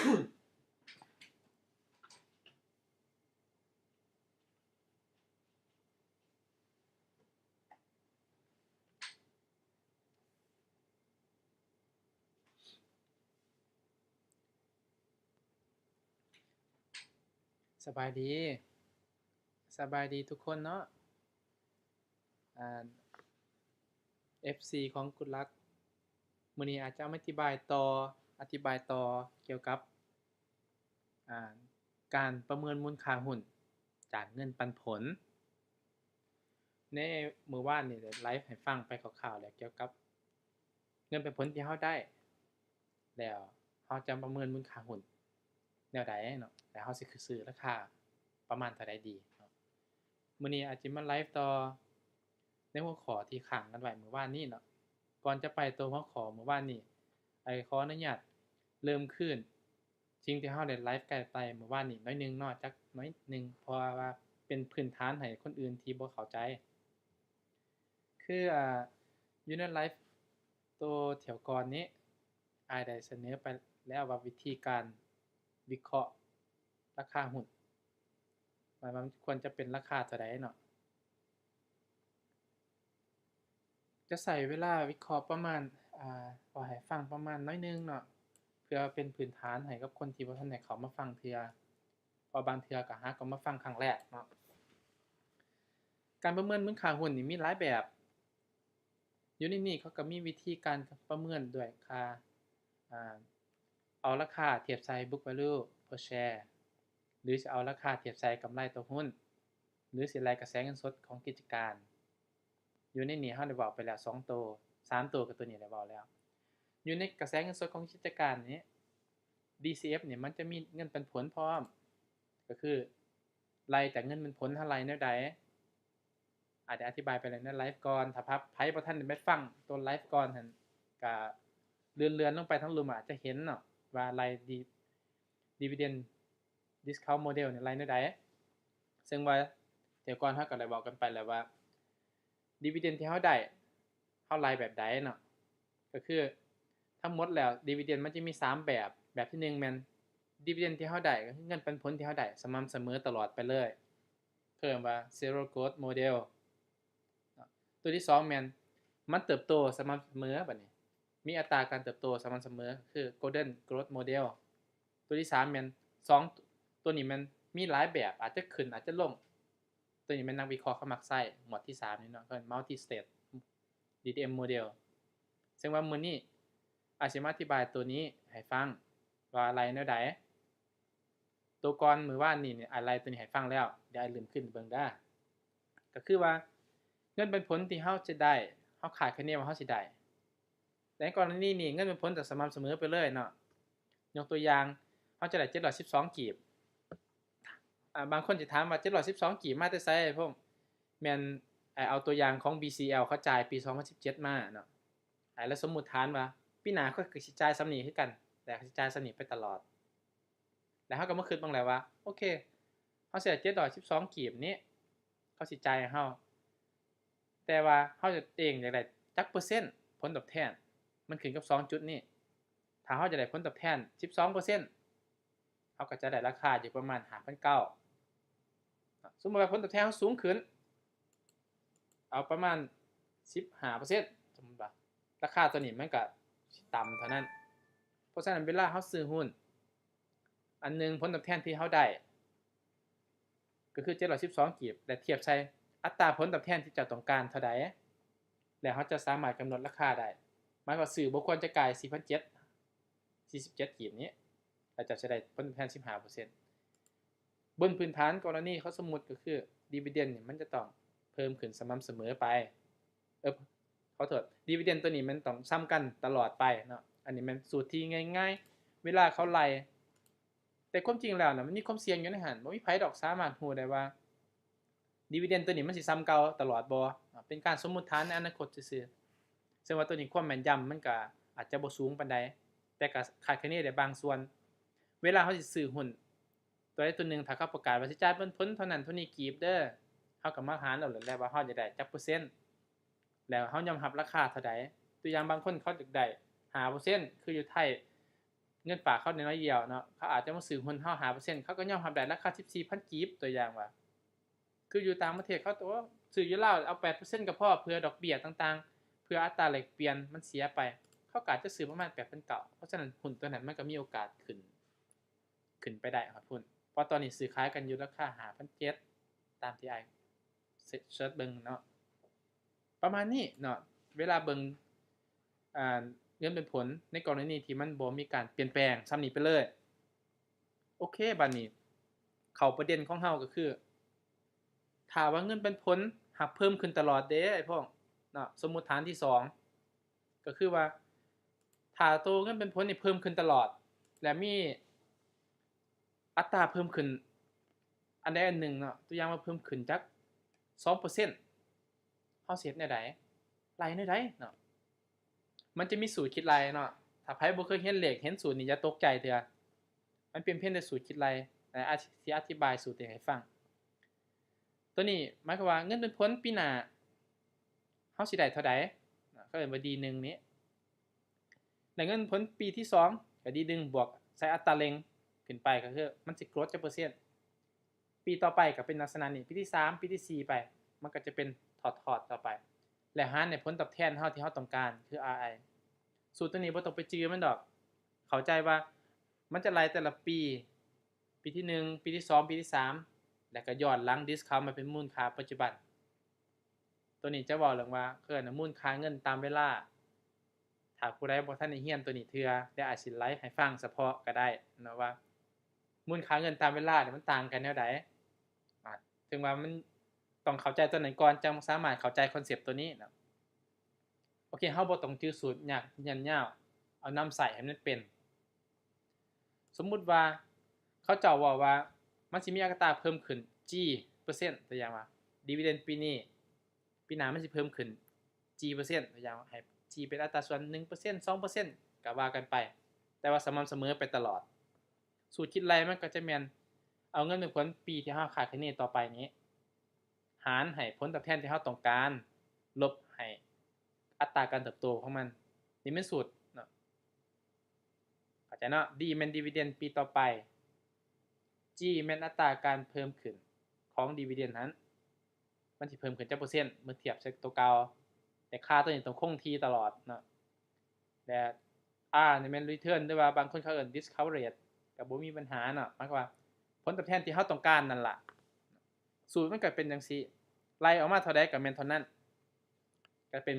ສະບາຍດີ ສະບາຍດີທຸກຄົນເນາະ ອາ ເອັຟຊີຂອງ Good Luck ມື້ນີ້ອາດຈະມາອະທິບາຍຕໍ່ ອະທິບາຍຕໍ່ກ່ຽວກັບ ອາ ການປະເມີນມູນຄ່າຫຸ້ນຈາກເງິນປັນຜົນ. ໃນມື້ວານນີ້ໄດ້ໄລຟ໌ໃຫ້ຟັງໄປຄ່າວໆແລ້ວ ກ່ຽວກັບເງິນປັນຜົນທີ່ເຮົາໄດ້ ແລ້ວເຮົາຈະປະເມີນມູນຄ່າຫຸ້ນແນວໃດເນາະ ແລ້ວເຮົາຊິຊື້ລາຄາປະມານເທົ່າໃດດີເນາະ. ມື້ນີ້ອາດຈະມາໄລຟ໌ຕໍ່ໃນຫົວຂໍ້ທີ່ຄ້າງກັນໄວ້ມື້ວານນີ້ເນາະ. ກ່ອນຈະໄປຕົວຫົວຂໍ້ມື້ວານນີ້ ອ້າຍຂໍອະນຸຍາດເລີ່ມຄືນ ສິ່ງທີ່ເຮົາໄດ້ໄລຟ໌ກັນໄປມື້ວານນີ້ໜ້ອຍໜຶ່ງເນາະ ຈັກໜ້ອຍໜຶ່ງ ເພາະວ່າເປັນພື້ນຖານໃຫ້ຄົນອື່ນທີ່ບໍ່ເຂົ້າໃຈ. ຄື ອາ ຢູ່ໃນໄລຟ໌ໂຕທ່ຽວກ່ອນນີ້ ອ້າຍໄດ້ສະເໜີໄປແລ້ວວ່າວິທີການວິເຄາະລາຄາຫຸ້ນ ວ່າມັນຄວນຈະເປັນລາຄາເທົ່າໃດເນາະ. ຈະໃຊ້ເວລາວິເຄາະປະມານ ອາ ເວົ້າໃຫ້ຟັງປະມານໜ້ອຍໜຶ່ງເນາະ ເພື່ອເປັນພື້ນຖານໃຫ້ກັບຄົນທີ່ບໍ່ທັນໄດ້ເຂົ້າມາຟັງເທື່ອ ເພາະບາງເທື່ອກໍຫາກໍມາຟັງຄັ້ງແລກເນາະ. ການປະເມີນມູນຄ່າຫຸ້ນນີ້ມີຫຼາຍແບບ ຢູ່ໃນນີ້ເຂົາກໍມີວິທີການປະເມີນດ້ວຍຄ່າ ອາ ເອົາລາຄາທຽບໃສ່ book value per share ຫຼືຊິເອົາລາຄາທຽບໃສ່ກຳໄລຕໍ່ຫຸ້ນ ຫຼືຊິໄລ່ກະແສເງິນສົດຂອງກິດຈະການ. ຢູ່ໃນນີ້ເຮົາໄດ້ເວົ້າໄປແລ້ວສອງໂຕ ສາມໂຕ ກໍໂຕນີ້ໄດ້ເວົ້າແລ້ວ. ຢູ່ໃນກະແສເງິນສົດຂອງກິດຈະການນີ້ ດີຊີເອັຟ ນີ້ມັນຈະມີເງິນປັນຜົນພ້ອມ ກໍຄືໄລ່ຈາກເງິນປັນຜົນ ເຮົາໄລ່ແນວໃດ ອາດຈະອະທິບາຍໄປແລ້ວໃນໄລຟ໌ກ່ອນ. ຖ້າໃຜບໍ່ທັນໄດ້ໄປຟັງໂຕໄລຟ໌ກ່ອນຫັ້ນ ກະເລື່ອນໆລົງໄປທາງລຸ່ມ ອາດຈະເຫັນເນາະ ວ່າໄລ່ dividend discount model ນີ້ໄລ່ແນວໃດ. ເຊິ່ງວ່າແຕ່ກ່ອນເຮົາກໍໄດ້ເວົ້າກັນໄປແລ້ວວ່າ dividend ທີ່ເຮົາໄດ້ ເຮົາໄລ່ແບບໃດເນາະ. ກໍຄືທັງໝົດແລ້ວ dividend ມັນຈະມີສາມແບບ. ແບບທີໜຶ່ງແມ່ນ dividend ທີ່ເຮົາໄດ້ ກໍຄືເງິນປັນຜົນທີ່ເຮົາໄດ້ສະໝ່ຳສະເໝີຕະຫຼອດໄປເລີຍ ເອີ້ນວ່າ zero growth model ເນາະ. ຕົວທີສອງແມ່ນມັນເຕີບໂຕສະໝ່ຳສະເໝີ ບັດນີ້ມີອັດຕາການເຕີບໂຕສະໝ່ຳສະເໝີ ຄື golden growth model. ຕົວທີສາມແມ່ນ ສອງ ຕົວນີ້ແມ່ນມີຫຼາຍແບບ ອາດຈະຂຶ້ນອາດຈະລົງ. ຕົວນີ້ແມ່ນນັກວິເຄາະເຂົາມັກໃຊ້ ໝວດທີສາມນີ້ເນາະ ເອີ້ນ multi stage DTM model. ເຊິ່ງວ່າມື້ນີ້ອາດຊິມາອະທິບາຍຕົວນີ້ໃຫ້ຟັງວ່າໄລ່ແນວໃດ. ຕົວກ່ອນມື້ວານນີ້ນີ້ ອ້າຍໄລ່ຕົວນີ້ໃຫ້ຟັງແລ້ວ ດຽວອ້າຍເລີ່ມຂຶ້ນເບິ່ງເດີ. ກໍຄືວ່າເງິນປັນຜົນທີ່ເຮົາຈະໄດ້ ເຮົາຄາດຄະເນວ່າເຮົາຊິໄດ້. ໃນກໍລະນີນີ້ເງິນປັນຜົນຈະສະໝ່ຳສະເໝີໄປເລີຍເນາະ. ຍົກຕົວຢ່າງ ເຮົາຈະໄດ້ເຈັດຮ້ອຍສິບສອງກີບ. ອາ ບາງຄົນຈະຖາມວ່າ ເຈັດຮ້ອຍສິບສອງກີບມາແຕ່ໃສ? ພວກ ແມ່ນ ອ້າຍເອົາຕົວຢ່າງຂອງ BCL ເຂົາຈ່າຍປີສອງພັນສິບເຈັດມາເນາະ. ອ້າຍລະສົມມຸດຖານວ່າ ປີໜ້າເຂົາກໍຊິຈ່າຍສ່ຳນີ້ຄືກັນ ແລະ ເຂົາຊິຈ່າຍສ່ຳນີ້ໄປຕະຫຼອດ. ແລ້ວເຮົາກໍມາຄິດເບິ່ງແລ້ວວ່າ ໂອເຄ ເຮົາເສຍເຈັດຮ້ອຍສິບສອງກີບນີ້ ເຂົາຊິຈ່າຍໃຫ້ເຮົາ ແຕ່ວ່າເຮົາເອງຢາກໄດ້ຈັກເປີເຊັນຜົນຕອບແທນ? ມັນຂຶ້ນກັບສອງຈຸດນີ້. ຖ້າເຮົາຈະໄດ້ຜົນຕອບແທນສິບສອງເປີເຊັນ ເຮົາກໍຈະໄດ້ລາຄາຢູ່ປະມານຫ້າພັນເກົ້າ. ສົມມຸດວ່າຜົນຕອບແທນເຮົາສູງຂຶ້ນ ເອົາປະມານສິບຫ້າເປີເຊັນ ສົມມຸດວ່າ ລາຄາຕົວນີ້ມັນກໍຊິຕ່ຳເທົ່ານັ້ນ. ເພາະສະນັ້ນເວລາເຮົາຊື້ຫຸ້ນອັນໜຶ່ງ ຜົນຕອບແທນທີ່ເຮົາໄດ້ ກໍຄືເຈັດຮ້ອຍສິບສອງກີບ ແລະ ທຽບໃສ່ອັດຕາຜົນຕອບແທນທີ່ເຈົ້າຕ້ອງການເທົ່າໃດ ແລ້ວເຮົາຈະສາມາດກຳນົດລາຄາໄດ້. ໝາຍຄວາມວ່າຊື້ບໍ່ຄວນຈະກາຍສີ່ພັນເຈັດ ສີ່ສິບເຈັດກີບນີ້ ແລ້ວເຈົ້າຈະໄດ້ຜົນຕອບແທນສິບຫ້າເປີເຊັນ. ບົນພື້ນຖານກໍລະນີເຂົາສົມມຸດກໍຄື dividend ນີ້ມັນຈະຕ້ອງເພີ່ມຂຶ້ນສະໝ່ຳສະເໝີໄປ ເອີ ຂໍໂທດ dividend ຕົວນີ້ມັນຕ້ອງສ່ຳກັນຕະຫຼອດໄປເນາະ. ອັນນີ້ແມ່ນສູດທີ່ງ່າຍໆ ເວລາເຂົາໄລ່ ແຕ່ຄວາມຈິງແລ້ວນະ ມັນມີຄວາມສ່ຽງຢູ່ໃນຫັ້ນ. ບໍ່ມີໃຜດອກສາມາດຮູ້ໄດ້ວ່າ dividend ຕົວນີ້ມັນຊິສ່ຳເກົ່າຕະຫຼອດບໍ່. ເປັນການສົມມຸດຖານໃນອະນາຄົດຊື່ໆ. ເຊິ່ງວ່າຕົວນີ້ຄວາມແມ່ນຢຳມັນກະອາດຈະບໍ່ສູງປານໃດ ແຕ່ກະຄາດຄະເນໄດ້ບາງສ່ວນ. ເວລາເຮົາຊິຊື້ຫຸ້ນຕົວໃດຕົວໜຶ່ງ ຖ້າເຂົາປະກາດວ່າຊິຈ່າຍເປັນຜົນເທົ່ານັ້ນເທົ່ານີ້ກີບເດີ, ເຮົາກະມາຫານເອົາໂລດແຫຼະວ່າເຮົາຢາກໄດ້ຈັກເປີເຊັນ ແລ້ວເຮົາຍອມຮັບລາຄາເທົ່າໃດ. ຕົວຢ່າງບາງຄົນເຂົາຢາກໄດ້ຫ້າເປີເຊັນ ຄືຢູ່ໄທ ເງິນຝາກເຂົານ້ອຍໆດຽວເນາະ ເຂົາອາດຈະມາຊື້ຫຸ້ນເຮົາຫ້າເປີເຊັນ ເຂົາກໍຍອມຮັບໄດ້ ລາຄາສິບສີ່ພັນກີບ ຕົວຢ່າງວ່າ ຄືຢູ່ຕ່າງປະເທດເຂົາຕົວະ ຊື້ຢູ່ລາວເອົາແປດເປີເຊັນກໍພໍ ເພື່ອດອກເບ້ຍຕ່າງໆ ເພື່ອອັດຕາແລກປ່ຽນມັນເສຍໄປ ເຂົາກໍອາດຈະຊື້ປະມານແປດພັນເກົ້າ ເພາະສະນັ້ນຫຸ້ນຕົວນັ້ນມັນກໍມີໂອກາດຂຶ້ນ ຂຶ້ນໄປໄດ້ຮອດພຸ້ນ ເພາະຕອນນີ້ຊື້ຂາຍກັນຢູ່ລາຄາຫ້າພັນເຈັດ ຕາມທີ່ອ້າຍເສີດເບິ່ງເນາະ ປະມານນີ້ເນາະ ເວລາເບິ່ງ ອ່າ ເງິນປັນຜົນໃນກໍລະນີທີ່ມັນບໍ່ມີການປ່ຽນແປງ ສ່ຳນີ້ໄປເລີຍ. ໂອເຄ ບາດນີ້ເຂົ້າປະເດັນຂອງເຮົາກໍຄື ຖ້າວ່າເງິນປັນຜົນຫາກເພີ່ມຂຶ້ນຕະຫຼອດເດ້ ອ້າຍພອງເນາະ ສົມມຸດຖານທີສອງ ກໍຄືວ່າ ຖ້າໂຕເງິນປັນຜົນນີ້ເພີ່ມຂຶ້ນຕະຫຼອດ ແລະ ມີອັດຕາເພີ່ມຂຶ້ນອັນໃດອັນໜຶ່ງເນາະ ຕົວຢ່າງວ່າເພີ່ມຂຶ້ນຈັກສອງເປີເຊັນ ເຮົາຊິເຮັດແນວໃດ? ໄລ່ແນວໃດເນາະ? ມັນຈະມີສູດຄິດໄລ່ເນາະ ຖ້າໃຜບໍ່ເຄີຍຮຽນເລກ ເຫັນສູດນີ້ຢ່າຕົກໃຈເທື່ອ ມັນເປັນພຽງແຕ່ສູດຄິດໄລ່ ແລະ ອາດ ຊິອະທິບາຍສູດນີ້ໃຫ້ຟັງ. ໂຕນີ້ໝາຍຄວາມວ່າເງິນປັນຜົນປີໜ້າເຮົາຊິໄດ້ເທົ່າໃດ? ເຂົາເອີ້ນວ່າ D ໜຶ່ງນີ້ ແລະ ເງິນຜົນປີທີສອງກໍ D ໜຶ່ງ ບວກໃສ່ອັດຕາເລັ່ງຂຶ້ນໄປ ກໍຄືມັນຊິໂກຣດຈັກເປີເຊັນ ປີຕໍ່ໄປກໍເປັນລັກສະນະນີ້ ປີທີສາມ ປີທີສີ່ໄປ ມັນກໍຈະເປັນທອດໆຕໍ່ໄປ ແລະ ຫານໃຫ້ຜົນຕອບແທນເຮົາທີ່ເຮົາຕ້ອງການ ຄື RI. ສູດຕົວນີ້ບໍ່ຕ້ອງໄປຈື່ມັນດອກ ເຂົ້າໃຈວ່າມັນຈະໄລ່ແຕ່ລະປີ ປີທີໜຶ່ງ ປີທີສອງ ປີທີສາມ ແລ້ວກໍຍ້ອນຫຼັງ discount ມາເປັນມູນຄ່າປັດຈຸບັນ. ໂຕນີ້ຈະເວົ້າເລື່ອງວ່າ ເອີ້ນວ່າມູນຄ່າເງິນຕາມເວລາ. ຖ້າຜູ້ໃດບໍ່ທັນໄດ້ຮຽນໂຕນີ້ເທື່ອ ດຽວອ້າຍຊິໄລ່ໃຫ້ຟັງສະເພາະກໍໄດ້ເນາະວ່າ ມູນຄ່າເງິນຕາມເວລານີ້ມັນຕ່າງກັນແນວໃດ. ອາ ເຖິງວ່າມັນຕ້ອງເຂົ້າໃຈໂຕນັ້ນກ່ອນ ຈັ່ງສາມາດເຂົ້າໃຈຄອນເຊັບໂຕນີ້ເນາະ. ໂອເຄ ເຮົາບໍ່ຕ້ອງຈື່ສູດຍາກຍືນຍາວ ເອົານຳໃຊ້ໃຫ້ມັນເປັນ. ສົມມຸດວ່າເຂົາເຈົ້າເວົ້າວ່າມັນຊິມີອັດຕາເພີ່ມຂຶ້ນ G ເປີເຊັນ ຕົວຢ່າງວ່າ dividend ປີນີ້ ປີໜ້າມັນຊິເພີ່ມຂຶ້ນ G ເປີເຊັນ ຕົວຢ່າງວ່າໃຫ້ G ເປັນອັດຕາສ່ວນ ໜຶ່ງເປີເຊັນ ສອງເປີເຊັນ ກໍວ່າກັນໄປ ແຕ່ວ່າສະໝ່ຳສະເໝີໄປຕະຫຼອດ. ສູດຄິດໄລ່ມັນກໍຈະແມ່ນເອົາເງິນປັນຜົນປີທີ່ເຮົາຄາດຄະເນຕໍ່ໄປນີ້ ຫານໃຫ້ຜົນຕອບແທນທີ່ເຮົາຕ້ອງການ ລົບໃຫ້ອັດຕາການເຕີບໂຕຂອງມັນ. ນີ້ແມ່ນສູດເນາະ ເຂົ້າໃຈເນາະ. D ແມ່ນ dividend ປີຕໍ່ໄປ G ແມ່ນອັດຕາການເພີ່ມຂຶ້ນຂອງ dividend ຫັ້ນ ມັນຊິເພີ່ມຂຶ້ນຈັກເປີເຊັນເມື່ອທຽບໃສ່ໂຕເກົ່າ ແຕ່ຄ່າໂຕນີ້ຕ້ອງຄົງທີ່ຕະຫຼອດເນາະ. ແລະ R ນີ້ແມ່ນ return ຫຼືວ່າບາງຄົນເຂົາເອີ້ນ discount rate ກໍບໍ່ມີບັນຫາເນາະ ໝາຍຄວາມວ່າຜົນຕອບແທນທີ່ເຮົາຕ້ອງການນັ້ນລະ. ສູດມັນກໍເປັນຈັ່ງຊີ້ ໄລ່ອອກມາເທົ່າໃດກໍແມ່ນເທົ່ານັ້ນ ກໍເປັນ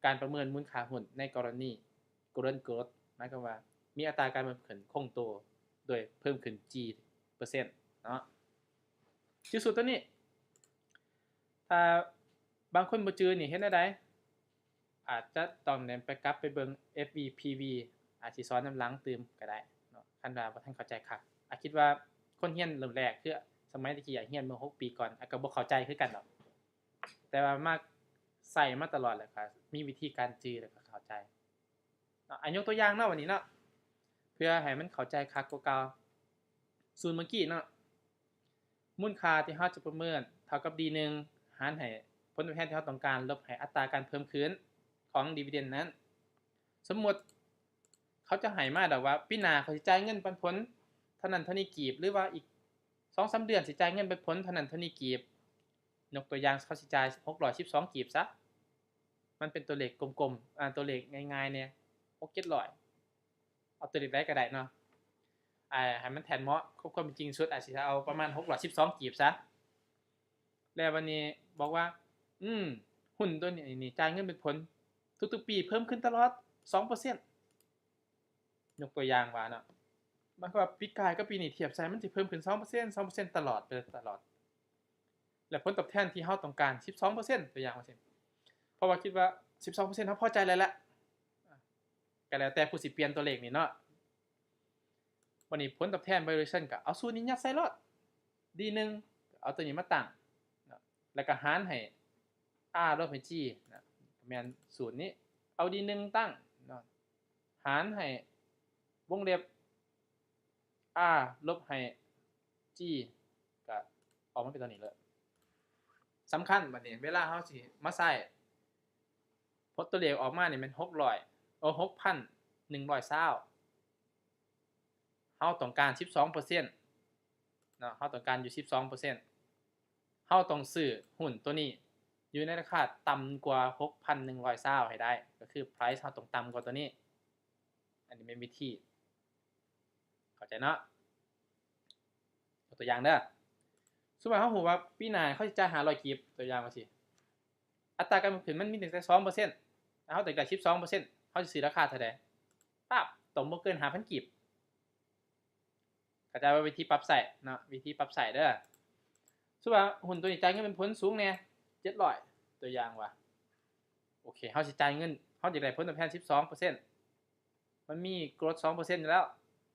ການປະເມີນມູນຄ່າຫຸ້ນໃນກໍລະນີ golden growth ໝາຍຄວາມວ່າມີອັດຕາການເພີ່ມຂຶ້ນຄົງໂຕ ໂດຍເພີ່ມຂຶ້ນ G ເປີເຊັນເນາະ. ຈື່ສູດຕົວນີ້ ຖ້າບາງຄົນບໍ່ຈື່ນີ້ເຮັດແນວໃດ? ອາດຈະຕ້ອງໄດ້ໄປກັບໄປເບິ່ງ FVPV ອາດຊິສອນນຳຫຼັງຕື່ມກໍໄດ້ເນາະ ຄັນວ່າບໍ່ທັນເຂົ້າໃຈຄັກ. ອາ ຄິດວ່າຄົນຮຽນເລີ່ມແລກ ຄືສະໄໝຕະກີ້ ອາ ຮຽນເມື່ອຫົກປີກ່ອນ ອາ ກໍບໍ່ເຂົ້າໃຈຄືກັນດອກ ແຕ່ວ່າມາໃຊ້ມາຕະຫຼອດ ແລ້ວກໍມີວິທີການຈື່ ແລ້ວກໍເຂົ້າໃຈເນາະ. ອາ ຍົກຕົວຢ່າງເນາະ ບັດນີ້ເນາະ ເພື່ອໃຫ້ມັນເຂົ້າໃຈຄັກກວ່າເກົ່າ. ສູດເມື່ອກີ້ເນາະ ມູນຄ່າທີ່ເຮົາຈະປະເມີນເທົ່າກັບ D ໜຶ່ງ ຫານໃຫ້ຜົນຕອບແທນທີ່ເຮົາຕ້ອງການ ລົບໃຫ້ອັດຕາການເພີ່ມຂຶ້ນຂອງ dividend ນັ້ນ. ສົມມຸດເຂົາຈະໃຫ້ມາດອກວ່າ ປີໜ້າຂ້ອຍຊິຈ່າຍເງິນປັນຜົນເທົ່ານັ້ນເທົ່ານີ້ກີບ ຫຼືວ່າອີກສອງສາມເດືອນຊິຈ່າຍເງິນປັນຜົນເທົ່ານັ້ນເທົ່ານີ້ກີບ. ຍົກຕົວຢ່າງ ເຂົາຊິຈ່າຍຫົກຮ້ອຍສິບສອງກີບຊະ ມັນເປັນຕົວເລກກົມໆ ອາ ຕົວເລກງ່າຍໆແດ່ ຫົກເຈັດຮ້ອຍ ເອົາຕົວເລກໃດກໍໄດ້ເນາະ ອາ ໃຫ້ມັນແທນເໝາະ ຄວາມ ຄວາມເປັນຈິງສຸດ ອາດຊິເອົາປະມານຫົກຮ້ອຍສິບສອງກີບຊະ. ແລ້ວບັດນີ້ບອກວ່າ ອືມ ຫຸ້ນຕົວນີ້ນີ້ຈ່າຍເງິນປັນຜົນທຸກໆປີເພີ່ມຂຶ້ນຕະຫຼອດສອງເປີເຊັນ ຍົກຕົວຢ່າງວ່າເນາະ ໝາຍຄວາມວ່າປີກາຍກັບປີນີ້ທຽບໃສ່ ມັນຊິເພີ່ມຂຶ້ນສອງເປີເຊັນ ສອງເປີເຊັນຕະຫຼອດໄປຕະຫຼອດ ແລະ ຜົນຕອບແທນທີ່ເຮົາຕ້ອງການສິບສອງເປີເຊັນ ຕົວຢ່າງວ່າຊັ້ນ ເພາະວ່າຄິດວ່າສິບສອງເປີເຊັນເຮົາພໍໃຈແລ້ວແຫຼະ ກໍແລ້ວແຕ່ຜູ້ຊິປ່ຽນຕົວເລກນີ້ເນາະ. ບັດນີ້ຜົນຕອບແທນ valuation ກໍເອົາສູດນີ້ຍັດໃສ່ໂລດ D ໜຶ່ງ ເອົາຕົວນີ້ມາຕັ້ງເນາະ ແລ້ວກໍຫານໃຫ້ R ລົບໃຫ້ G ເນາະ ແມ່ນສູດນີ້ ເອົາ D ໜຶ່ງຕັ້ງເນາະ ຫານໃຫ້ວົງເລັບ R ລົບໃຫ້ G ກໍອອກມາເປັນຕົວນີ້ເລີຍ. ສຳຄັນບັດນີ້ ເວລາເຮົາຊິມາໃຊ້ ຜົນຕົວເລກອອກມານີ້ແມ່ນຫົກຮ້ອຍ ໂອ ຫົກພັນໜຶ່ງຮ້ອຍຊາວ ເຮົາຕ້ອງການສິບສອງເປີເຊັນເນາະ ເຮົາຕ້ອງການຢູ່ສິບສອງເປີເຊັນ ເຮົາຕ້ອງຊື້ຫຸ້ນໂຕນີ້ຢູ່ໃນລາຄາຕ່ຳກວ່າຫົກພັນໜຶ່ງຮ້ອຍຊາວໃຫ້ໄດ້ ກໍຄື price ເຮົາຕ້ອງຕ່ຳກວ່າໂຕນີ້. ອັນນີ້ແມ່ນວິທີ ເຂົ້າໃຈເນາະ. ຍົກຕົວຢ່າງເດີ ສົມມຸດວ່າເຮົາຮູ້ວ່າປີໜ້າເຂົາຊິຈ່າຍຫ້າຮ້ອຍກີບ ຕົວຢ່າງວ່າຊີ້ ອັດຕາການເພີ່ມຂຶ້ນມັນມີຕັ້ງແຕ່ສອງເປີເຊັນ ແລ້ວເຮົາຕ້ອງການສິບສອງເປີເຊັນ ເຮົາຊິຊື້ລາຄາເທົ່າໃດ? ປາບ ຕ້ອງບໍ່ເກີນຫ້າພັນກີບ. ເຂົ້າໃຈວ່າວິທີປັບໃຊ້ເນາະ ວິທີປັບໃຊ້ເດີ. ສົມມຸດວ່າຫຸ້ນໂຕນີ້ຈ່າຍເງິນປັນຜົນສູງແດ່ ເຈັດຮ້ອຍ ຕົວຢ່າງວ່າ ໂອເຄ ເຮົາຊິຈ່າຍເງິນ ເຮົາຢາກໄດ້ຜົນຕອບແທນສິບສອງເປີເຊັນ ມັນມີໂກຣດສອງເປີເຊັນຢູ່ແລ້ວ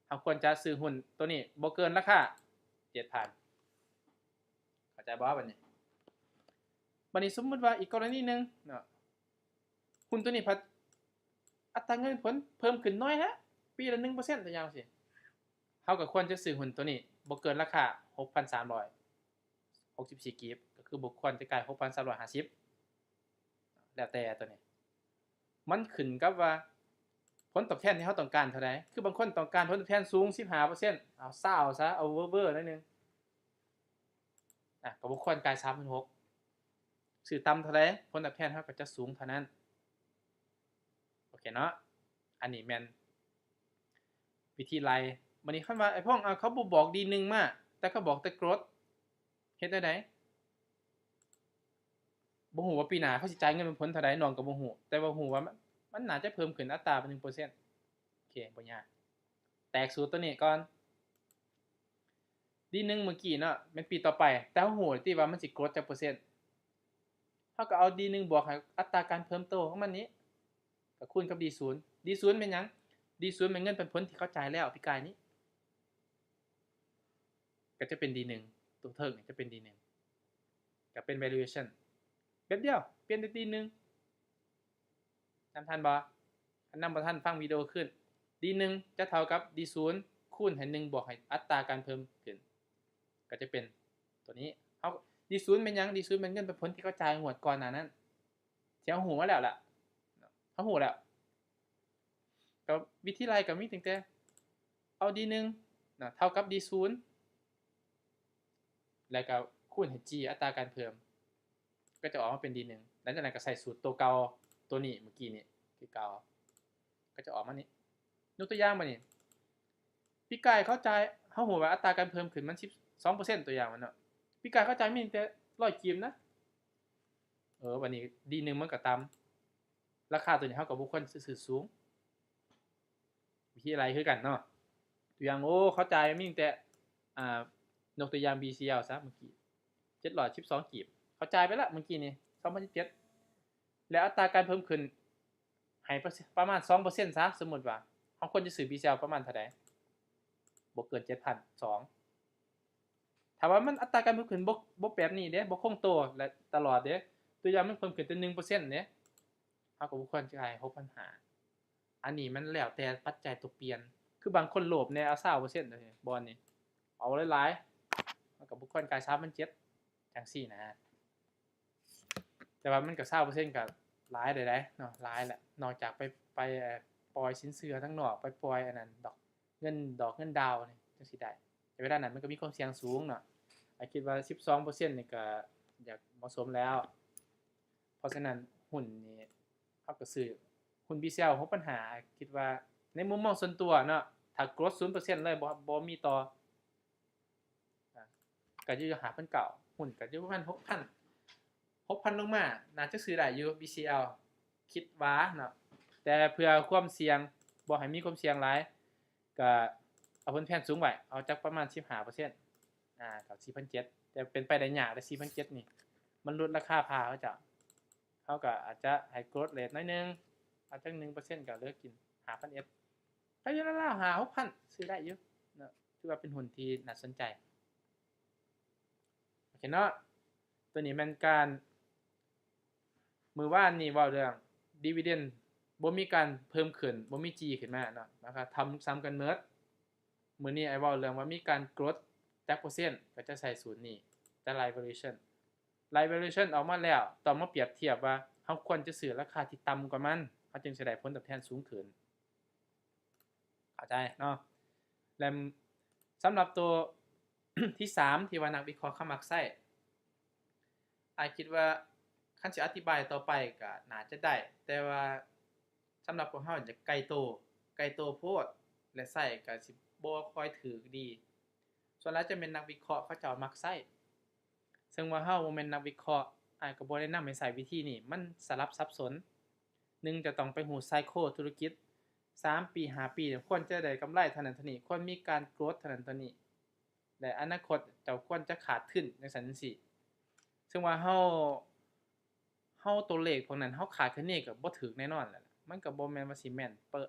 ເຮົາຄວນຈະຊື້ຫຸ້ນໂຕນີ້ບໍ່ເກີນລາຄາເຈັດພັນ. ເຂົ້າໃຈບໍ່ບັດນີ້? ບັດນີ້ສົມມຸດວ່າອີກກໍລະນີໜຶ່ງເນາະ ຫຸ້ນໂຕນີ້ພັດອັດຕາເງິນຜົນເພີ່ມຂຶ້ນໜ້ອຍແທ້ ປີລະໜຶ່ງເປີເຊັນ ຕົວຢ່າງຊີ້ ເຮົາກໍຄວນຈະຊື້ຫຸ້ນໂຕນີ້ບໍ່ເກີນລາຄາຫົກພັນສາມຮ້ອຍຫົກສິບສີ່ກີບ ກໍຄືບໍ່ຄວນຈະກາຍຫົກພັນສາມຮ້ອຍຫ້າສິບ ແລ້ວແຕ່ຕົວນີ້ ມັນຂຶ້ນກັບວ່າຜົນຕອບແທນທີ່ເຮົາຕ້ອງການເທົ່າໃດ. ຄືບາງຄົນຕ້ອງການຜົນຕອບແທນສູງສິບຫ້າເປີເຊັນ ເອົາຊາວຊະ ເອົາເວີໆໜ້ອຍໜຶ່ງ ອ່ະ ກໍບໍ່ຄວນກາຍສາມພັນຫົກ ຊື້ຕ່ຳເທົ່າໃດ ຜົນຕອບແທນເຮົາກໍຈະສູງເທົ່ານັ້ນ. ໂອເຄເນາະ ອັນນີ້ແມ່ນວິທີໄລ່. ບັດນີ້ຄັນວ່າ ໄອ້ພອງ ເຂົາບໍ່ບອກດີໜຶ່ງມາ ແຕ່ເຂົາບອກແຕ່ໂກຣດ ເຮັດແນວໃດ? ບໍ່ຮູ້ວ່າປີໜ້າເຂົາຊິຈ່າຍເງິນປັນຜົນເທົ່າໃດ ນ້ອງກໍບໍ່ຮູ້ ແຕ່ວ່າຮູ້ວ່າມັນ ມັນໜ້າຈະເພີ່ມຂຶ້ນອັດຕາເປັນໜຶ່ງເປີເຊັນ. ໂອເຄ ບໍ່ຍາກ ແຕກສູດຕົວນີ້ກ່ອນ. ດີໜຶ່ງມື້ກີ້ເນາະ ແມ່ນປີຕໍ່ໄປ ແຕ່ເຮົາຮູ້ແລ້ວຕິວ່າມັນຊິໂກຣດຈັກເປີເຊັນ ເຮົາກໍເອົາດີໜຶ່ງບວກໃຫ້ອັດຕາການເພີ່ມໂຕຂອງມັນນີ້ ກໍຄູນກັບດີສູນ. ດີສູນແມ່ນຫຍັງ? ດີສູນແມ່ນເງິນປັນຜົນທີ່ເຂົາຈ່າຍແລ້ວປີກາຍນີ້ ກໍຈະເປັນດີໜຶ່ງ ຕົວເທິງຈະເປັນດີໜຶ່ງ ກໍເປັນ valuation ແບບດຽວ ປ່ຽນແຕ່ດີໜຶ່ງ. ນຳທັນບໍ່? ຄັນນຳບໍ່ທັນ ຟັງວິດີໂອຄືນ. ດີໜຶ່ງຈະເທົ່າກັບດີສູນຄູນໃຫ້ໜຶ່ງບວກໃຫ້ອັດຕາການເພີ່ມຂຶ້ນ ກໍຈະເປັນຕົວນີ້. ເຮົາ ດີສູນແມ່ນຫຍັງ? ດີສູນແມ່ນເງິນປັນຜົນທີ່ເຂົາຈ່າຍງວດກ່ອນໜ້ານັ້ນ ທີ່ເຮົາຮູ້ມາແລ້ວລະ ເຮົາຮູ້ແລ້ວ. ກໍວິທີໄລ່ກໍມີຕັ້ງແຕ່ເອົາດີໜຶ່ງນະ ເທົ່າກັບດີສູນ ແລ້ວກໍຄູນໃຫ້ຈີ ອັດຕາການເພີ່ມ ກໍຈະອອກມາເປັນດີໜຶ່ງ. ຫຼັງຈາກນັ້ນກໍໃສ່ສູດຕົວເກົ່າ ຕົວນີ້ເມື່ອກີ້ນີ້ຄືເກົ່າ ກໍຈະອອກມານີ້. ຍົກຕົວຢ່າງບາດນີ້ ປີກາຍເຂົາຈ່າຍ ເຮົາຮູ້ວ່າອັດຕາການເພີ່ມຂຶ້ນມັນສິບສອງເປີເຊັນ ຕົວຢ່າງມັນເນາະ ປີກາຍເຂົາຈ່າຍມີແຕ່ຮ້ອຍກີບນະ. ເອີ ບາດນີ້ດີໜຶ່ງມັນກໍຕ່ຳ ລາຄາຕົວນີ້ເຮົາກໍບໍ່ຄວນຊື້ສູງ. ວິທີໄລ່ຄືກັນເນາະ ຕົວຢ່າງ ໂອ້ ເຂົາຈ່າຍມີແຕ່ ອ່າ ຍົກຕົວຢ່າງ ບີຊີແອລ ຊະ ເມື່ອກີ້ ເຈັດຮ້ອຍສິບສອງກີບ ເຂົາຈ່າຍໄປລະເມື່ອກີ້ນີ້ ສອງພັນສິບເຈັດ ແລ້ວອັດຕາການເພີ່ມຂຶ້ນໃຫ້ປະ ປະມານສອງເປີເຊັນຊະ. ສົມມຸດວ່າເຮົາຄວນຈະຊື້ ບີຊີແອລ ປະມານເທົ່າໃດ? ບໍ່ເກີນເຈັດພັນສອງ. ຖ້າວ່າມັນອັດຕາການເພີ່ມຂຶ້ນບໍ່ ບໍ່ແບບນີ້ເດ້ ບໍ່ຄົງໂຕ ແລະ ຕະຫຼອດເດ້ ຕົວຢ່າງມັນເພີ່ມຂຶ້ນແຕ່ໜຶ່ງເປີເຊັນເດ້ ເຮົາກໍບໍ່ຄວນຈະຂາຍຫົກພັນຫ້າ. ອັນນີ້ມັນແລ້ວແຕ່ປັດໄຈຕົວປ່ຽນ ຄືບາງຄົນໂລບແດ່ ເອົາຊາວເປີເຊັນ ບ່ອນນີ້ ເອົາຫຼາຍໆ ມັນກໍບໍ່ຄວນກາຍສາມພັນເຈັດ ຈັ່ງຊີ້ນະ. ແຕ່ວ່າມັນກໍຊາວເປີເຊັນກໍຫຼາຍໄດ້ເນາະ ຫຼາຍແຫຼະ ນອກຈາກໄປ ໄປ ເອີ່ ປ່ອຍສິນເຊື່ອທາງນອກ ໄປປ່ອຍອັນນັ້ນດອກ ເງິນດອກເງິນດາວນີ້ ຈັ່ງຊິໄດ້. ແຕ່ເວລານັ້ນມັນກໍມີຄວາມສ່ຽງສູງເນາະ ອາ ຄິດວ່າສິບສອງເປີເຊັນນີ້ກໍຢາກເໝາະສົມແລ້ວ. ເພາະສະນັ້ນຫຸ້ນນີ້ ເຮົາກໍຊື້ຫຸ້ນ ບີຊີແອລ ຫົກພັນຫ້າ ຄິດວ່າໃນມຸມມອງສ່ວນຕົວເນາະ ຖ້າໂກຣດສູນເປີເຊັນເລີຍ ບໍ່ ບໍ່ມີຕໍ່ ອາ ກໍຢູ່ຫ້າພັນເກົ້າ ຫຸ້ນກໍຢູ່ປະມານຫົກພັນ ຫົກພັນລົງມາ ໜ້າຈະຊື້ໄດ້ຢູ່ ບີຊີແອລ ຄິດວ່າເນາະ. ແຕ່ເພື່ອຄວາມສ່ຽງ ບໍ່ໃຫ້ມີຄວາມສ່ຽງຫຼາຍ ກໍເອົາຜົນແທນສູງໄວ້ ເອົາຈັກປະມານສິບຫ້າເປີເຊັນ ອາ ກໍສີ່ພັນເຈັດ ແຕ່ເປັນໄປໄດ້ຍາກເດ້ ສີ່ພັນເຈັດນີ້ ມັນຫຼຸດລາຄາພາເຂົາເຈົ້າ. ເຮົາກໍອາດຈະໃຫ້ໂກຣດເຣດໜ້ອຍໜຶ່ງ ເອົາຈັກໜຶ່ງເປີເຊັນກໍເຫຼືອກິນຫ້າພັນເອັດ ກໍຢູ່ລາວໆ ຫ້າຫົກພັນ ຊື້ໄດ້ຢູ່ເນາະ ຖືວ່າເປັນຫຸ້ນທີ່ໜ້າສົນໃຈ. ໂອເຄເນາະ ຕົວນີ້ແມ່ນການ ມື້ວານນີ້ເວົ້າເລື່ອງດີວີເດັນ ບໍ່ມີການເພີ່ມຂຶ້ນ ບໍ່ມີຈີຂຶ້ນມາເນາະ ແລ້ວກໍທຳຊ້ຳກັນໝົດ. ມື້ນີ້ອ້າຍເວົ້າເລື່ອງວ່າມີການໂກຣດຈັກເປີເຊັນ ກໍຈະໃສ່ສູດນີ້ ຈະໄລ່ວາລູເອຊັນ ໄລ່ວາລູເອຊັນອອກມາແລ້ວ ຕ້ອງມາປຽບທຽບວ່າເຮົາຄວນຈະຊື້ລາຄາທີ່ຕ່ຳກວ່າມັນ ເຮົາຈຶ່ງຊິໄດ້ຜົນຕອບແທນສູງຂຶ້ນ. ເຂົ້າໃຈເນາະ? ແລະ ສຳລັບໂຕ ທີ່ສາມ ທີ່ວ່ານັກວິເຄາະເຂົາມັກໃຊ້ ອ້າຍຄິດວ່າຄັນຊິອະທິບາຍຕໍ່ໄປກໍໜ້າຈະໄດ້ ແຕ່ວ່າສຳລັບພວກເຮົາຈະໄກໂຕ ໄກໂຕໂພດ ແລະ ໃຊ້ກໍຊິບໍ່ຄ່ອຍຖືກດີ. ສ່ວນຫຼາຍຈະແມ່ນນັກວິເຄາະເຂົາເຈົ້າມັກໃຊ້ ເຊິ່ງວ່າເຮົາບໍ່ແມ່ນນັກວິເຄາະ ອ້າຍກໍບໍ່ແນະນຳໃຫ້ໃຊ້ວິທີນີ້ ມັນສະຫຼັບສັບສົນ. ໜຶ່ງ ຈະຕ້ອງໄປຮູ້ໄຊໂຄທຸລະກິດ ສາມປີ ຫ້າປີ ຄວນຈະໄດ້ກຳໄລເທົ່ານັ້ນເທົ່ານີ້ ຄວນມີການໂກຣດເທົ່ານັ້ນເທົ່ານີ້ ແລະ ອະນາຄົດເຈົ້າຄວນຈະຂາດທຶນ ຈັ່ງຊັ້ນຈັ່ງຊີ້. ເຊິ່ງວ່າເຮົາ ເຮົາຕົວເລກພວກນັ້ນ ເຮົາຄາດຄະເນກໍບໍ່ຖືກແນ່ນອນແຫຼະ ມັນກໍບໍ່ແມ່ນວ່າຊິແມ່ນເປະ.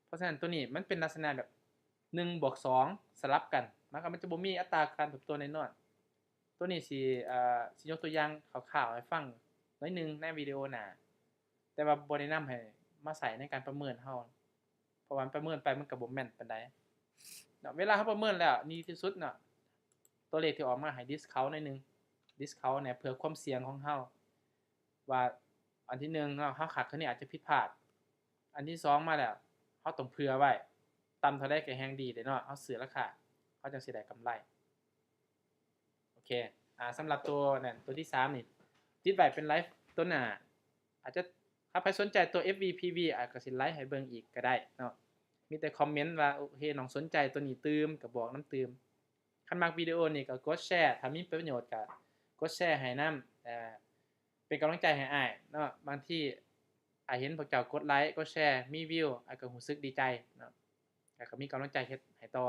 ເພາະສະນັ້ນ ໂຕນີ້ມັນເປັນລັກສະນະແບບ ໜຶ່ງບວກສອງ ສະຫຼັບກັນ ມັນກໍ ມັນຈະບໍ່ມີອັດຕາການເຕີບໂຕແນ່ນອນ. ໂຕນີ້ຊິ ເອີ ຊິຍົກຕົວຢ່າງຄ່າວໆໃຫ້ຟັງໜ້ອຍໜຶ່ງໃນວິດີໂອໜ້າ ແຕ່ວ່າບໍ່ແນະນຳໃຫ້ມາໃຊ້ໃນການປະເມີນເຮົາ ເພາະວ່າປະເມີນໄປມັນກໍບໍ່ແມ່ນປານໃດເນາະ. ເວລາເຮົາປະເມີນແລ້ວ ດີທີ່ສຸດເນາະ ຕົວເລກທີ່ອອກມາໃຫ້ດິສເຄົາໜ້ອຍໜຶ່ງ ດິສເຄົາແດ່ ເພື່ອຄວາມສ່ຽງຂອງເຮົາ ວ່າອັນທີໜຶ່ງເນາະ ເຮົາຄາດຄະເນອາດຈະຜິດພາດ. ອັນທີສອງມາແລ້ວ ເຮົາຕ້ອງເຜື່ອໄວ້ ຕ່ຳເທົ່າໃດກໍແຮ່ງດີເດ້ເນາະ ເຮົາຊື້ລາຄາ ເຮົາຈັ່ງຊິໄດ້ກຳໄລ. ໂອເຄ ອາ ສຳລັບໂຕນັ້ນ ໂຕທີສາມນີ້ ຕິດໄວ້ເປັນໄລຟ໌ໂຕໜ້າ ອາດຈະ ຖ້າໃຜສົນໃຈໂຕ ເອັຟ ວີ ພີ ວີ ອາ ກໍຊິໄລຟ໌ໃຫ້ເບິ່ງອີກກໍໄດ້ເນາະ. ມີແຕ່ຄອມເມັນວ່າ ໂອເຄ ນ້ອງສົນໃຈໂຕນີ້ຕື່ມ ກໍບອກນຳຕື່ມ. ຄັນມັກວິດີໂອນີ້ກໍກົດແຊ ຖ້າມີປະໂຫຍດກໍກົດແຊໃຫ້ນຳ ເປັນກຳລັງໃຈໃຫ້ອ້າຍເນາະ. ບາງທີອ້າຍເຫັນພວກເຈົ້າກົດໄລຄ໌ ກົດແຊ ມີວິວ ອ້າຍກໍຮູ້ສຶກດີໃຈເນາະ ແລ້ວກໍມີກຳລັງໃຈເຮັດໃຫ້ຕໍ່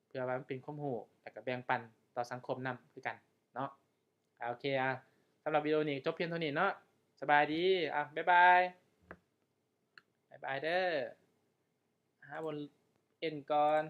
ເພື່ອວ່າມັນເປັນຄວາມຮູ້ ແລ້ວກໍແບ່ງປັນຕໍ່ສັງຄົມນຳຄືກັນເນາະ. ໂອເຄ ອາ ສຳລັບວິດີໂອນີ້ຈົບພຽງເທົ່ານີ້ເນາະ. ສະບາຍດີ ອາ ບາຍບາຍ ບາຍບາຍເດີ ຫາບ່ອນເອັນກ່ອນ.